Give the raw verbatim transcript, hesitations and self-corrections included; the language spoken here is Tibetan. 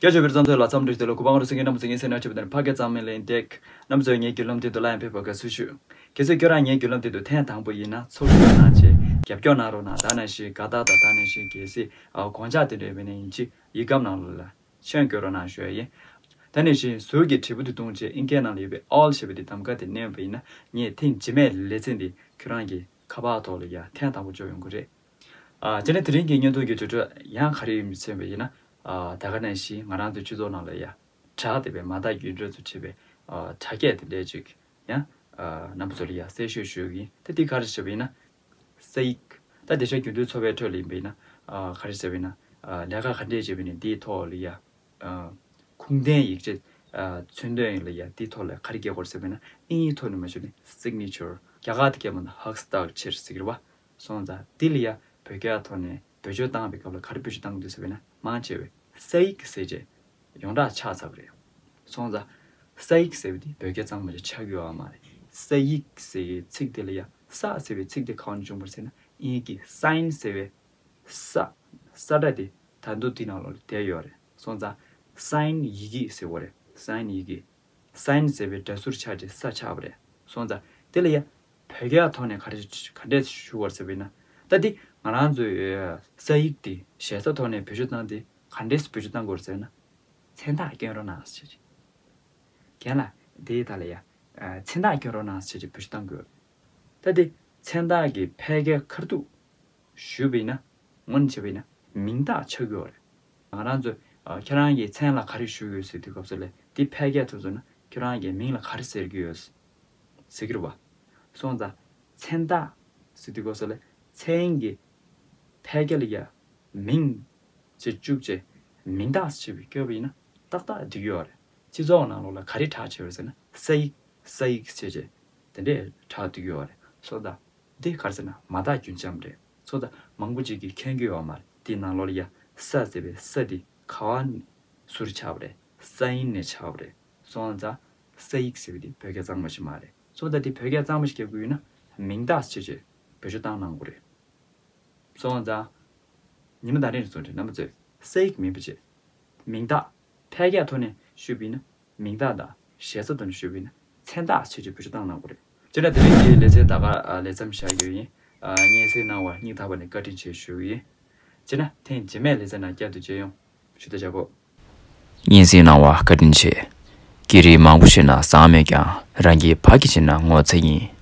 སྐད་ཆ་བར་ཙམ་ཚོད་ལ་མཚམས་འདྲི་ཞུ་དེ་ལ་གུ་པང་རུ་སེང་གེ་རྣམ་པ་ཚོ་ངའི་སེམས་ནང་ཆེ་བ་དང་ཕ་སྐད་གཙང་མའི་ལན་འདེགས། རྣམ་པ་ཚོས་ངའི་བརྒྱུད་ལམ་དེ་དུ་ལ་ཡང་ཕེབས་པར་དགའ་བསུ་ཞུ། ཁྱེད་ཚོས་ཁྱོད་རང་ངའི་བརྒྱུད་ལམ་དེ་དུ་ཐེངས་དང་པོ་ཡིན་ན་ཚོར་ཤུགས་གནང་བྱས་རྒྱབ་སྐྱོར་གནང་རོགས་གནང་། ད་ནང་བཞིན་དགའ་རྟགས་དང་ད་ནང་བཞིན་གལ་སྲིད་ཨ་དགོངས་འཇགས་དེ་འདྲ་ཡོད་པ་ཡིན་ན་ཡིན་གཅིག་ཡིག་སྒམ་ནང་ལོགས་ལ་མཆན་འགོད་རོགས་གནང་ཞུ་ཡ་ཡིན། ད་ནང་བཞིན་ཟུར་གྱི་དྲིལ་བུ་དེ་བརྡུངས་བྱས་ཨིན་སྐད་ནང་ལ་ཡོད་པའི་ཨོལ་ཞེས་པ་དེ་གདམ་ག་དེ་མནན་པ་ཡིན་ན་ངས་ཐེངས་རྗེས་མའི་ལེ་ཚན་འདི་ཁྱོད་རང་གི་ཁ་པར་ཐོག་ལ་ཡ་ཐེངས་དང་པོ་འབྱོར་ཡོང་གི་རེད། ཨ་དེ་ནས་དེ་རིང་གི་བརྙན་ཐུང་གི་བརྗོད་བྱ་ཡང་ག་རེ་ཡིན་ཟེར་བ་ཡིན་ན། ཨ་ད་ག་ནང་བཞིན་ང་རང་ཚོའི་སྤྱི་ཚོགས་ནང་ལ་ཡ་གྲགས་བསྡད་པའི་མ་དག་རྒྱུ་འབྲས་ཚོ་བྲིས་པའི་ཨ་དྲ་རྒྱ་དེ་འདྲས་ཅིག་ཡང་ཨ་རྣམ་པ་ཚོ་ལ་ཡ་གསལ་བཤད་ཞུ་གི་ཡིན། ད་འདི་ག་རེ་ཟེར་བ་ཡིན་ན། ས་ཡིག་ད་དེ་ཆ་རྒྱུན་མཐུད་འཚོ་བའི་ཁྲོད་ལ་ཡིན་པ་ཡིན་ན་ཨ་ག་རེ་ཟེར་བ་ཡིན་ན། ཨ་ལས་ཀ་ག་འདྲས་བྱས་པ་ཡིན་ན་འདིའི་ཐོག་ལ་ཡ་ཨ་ཁུངས་ལྡན་ཡིག་ཆ་ཨ་མཚོན་དོན་ལ་ཡ་འདིའི་ཐོག་ལ་ག་རེ་རྒྱག་དགོས་རེད་ཟེར་བ་ཡིན་ན། ཨིན་ཡིག་ཐོག་ནས་མ་ཞུས་ནས་སིག་ནི་ཅར། རྒྱ་གར་དུ་སྐད་མ་ན་ཧག་སྟག་ཆེར་ཟེར་གི་རེད་བ། སོང་ཙང་འདི་ལ་ཡ་བོད་སྐད་ཐོག་ནས་བེད་སྤྱོད་བཏང་བའི་སྐབས་ལ་ག་རེ་བེད་སྤྱོད་བཏང་གི་འདུག་ཟེར་བ་ཡིན་ན། མང་ཆེ་བས་ས་ཡིག་ཟེར་བྱས་ཡོངས་གྲགས་ཆགས་ཚར་བ་རེད། སོང་ཙང་ས་ཡིག་ཟེར་བ་འདི་བོད་སྐད་གཙང་མ་ཞིག་ཆགས་ཀྱི་ཡོད་མ་རེད། ས་ཡིག་ཟེར་བའི་ཚིག་དེ་ལ་ཡ་ས་ཟེར་བའི་ཚིག་དེ་ག་བ་ནས་བྱུང་བ་རེད་ཟེར་ན། ཨིན་ཡིག་གི་སའིན་ཟེར་བའི་ས། ས་སྒྲ་དེ་ད་དུང་དེ་ནང་ལོགས་ལ་བསྡད་ཡོད་རེད། སོང་ཙང་སའིན་ཡི་གེ་ཟེར་བ་རེད། སའིན་ཡི་གེ། སའིན་ཟེར་བའི་སྒྲ་ཟུར་ཆགས་ཏེ་ས་ཆགས་པ་རེད། སོང་ཙང་དེ་ལ་ཡ་བོད་སྐད་ཐོག་ནས་ག་རེ་ག་འདྲས་ཞུ་བར་ཟེར་བས་ན། ད་འདི་ང་རང་ཚོའི་ས་ཡིག་དེ་ཞེ་ས་ཐོག་ནས་བེད་སྤྱོད་བཏང་སྟེ་ག་འདྲས་བེད་སྤྱོད་བཏང་དགོས་ཟེར་ན། མཚན་རྟགས་སྐྱོན་རོགས་གནང་ཟེར་གྱི། རྒན་ལགས་དེའི་ཐད་ལ་ཡ་མཚན་རྟགས་སྐྱོན་རོགས་གནང་ཟེར་གྱི་བེད་སྤྱོད་བཏང་དགོས། ད་འདི་མཚན་རྟགས་ཀྱི་ཕལ་སྐད་ཁ་ཐུག་ཞུས་པ་ཡིན་ན། སྔོན་བྱས་པ་ཡིན་ན་མིང་རྟགས་ཆགས་ཀྱི་ཡོད་རེད། ང་རང་ཚོས་ཨ་ཁྱེད་རང་གི་མཚན་ལ་ག་རེ་ཞུ་གི་ཡོད་ཟེར་དུས་སྐབས་སུ་ལས་འདི་ཕལ་སྐད་ཐུག་སོང་ན་ཁྱེད་རང་གི་མིང་ལ་ག་རེ་ཟེར་གྱི་ཡོད་ཟེར་གྱི་རེད་བ། སོང་ཙང་མཚན་རྟགས་ཟེར་དུས་སྐབས་སུ་ལས་མཚན་གྱི་ཕལ་སྐད་ལ་ཡ་མིང་ཅེས་བཅུག་བྱས་མིང་རྟགས་ཟེར་བྱས་པའི་སྐྱོར་བ་ཡིན་ན་ཏག་ཏག་འགྲིག་གི་ཡོད་རེད། སྤྱི་ཚོགས་ནང་ལོགས་ལ་ག་རེ་གྲགས་ཆེ་བ་རེད་ཟེར་ན་ས་ཡིག་ས་ཡིག་ཟེར་བྱས་དེ་འདྲས་གྲགས་འགྲིག་གི་ཡོད་རེད། སོང་ཙང་འདི་ག་རེ་ཟེར་ན་མ་དག་རྒྱུན་འབྱམས་རེད། སོང་ཙང་མང་པོ་ཅིག་གིས་མཁྱེན་གྱི་ཡོད་མ་རེད། འདི་ནང་ལོགས་ལ་ཡ་ས་ཟེར་བའི་ས་འདི་ག་བ་ནས་ཟུར་ཆགས་པ་རེད། སའིན་ནས་ཆགས་པ་རེད། སོང་ཙང་ས་ཡིག་ཟེར་བ་འདི་བོད་སྐད་གཙང་མ་ཞིག་མ་རེད། སོང་ཙང་འདི་བོད་སྐད་གཙང་མ་ཞིག་རྒྱག་དགོས་ཡོད་ན་མིང་རྟགས་ཟེར་བྱས་བེད་སྤྱོད་བཏང་གནང་དགོས་རེད། སོང་ཙང་། ཉི་མ་ད་རིང་སོང་དྲན་རྣམ་པ་ཚོས་ས་ཡིག་མིན་པ་བྱས། མིང་རྟགས་ཕལ་སྐད་ཐོག་ནས་ཞུས་པ་ཡིན་ན་མིང་རྟགས་དང་ཞེ་ས་ཐོག་ནས་ཞུས་པ་ཡིན་ན་མཚན་རྟགས་ཆེད་ཀྱི་བེད་སྤྱོད་བཏང་གནང་དགོས་རེད། བྱས་ན་དེ་རིང་གི་ལེ་ཚན་ད་ག་ལས་མཚམས་བཞག་རྒྱུ་ཡིན། སྙན་སེང་གནང་བར་སྙིང་ཐག་པ་ནས་བཀའ་དྲིན་ཆེ་ཞུ་གི་ཡིན། བྱས་ན་ཐེངས་རྗེས་མའི་ལེ་ཚན་ནང་བསྐྱར་དུ་མཇལ་ཡོང་། ཞུ་དག་བྱ་གོ། སྙན་སེང་གནང་བ་བཀའ་དྲིན་ཆེ། སྐད་རིགས་མང་པོ་ཞིག་ནང་བཟང་མེད་ཀྱང་རང་གི་ཕ་གི་ཞིག་ནང་ངོ་ཚ་ཡིན།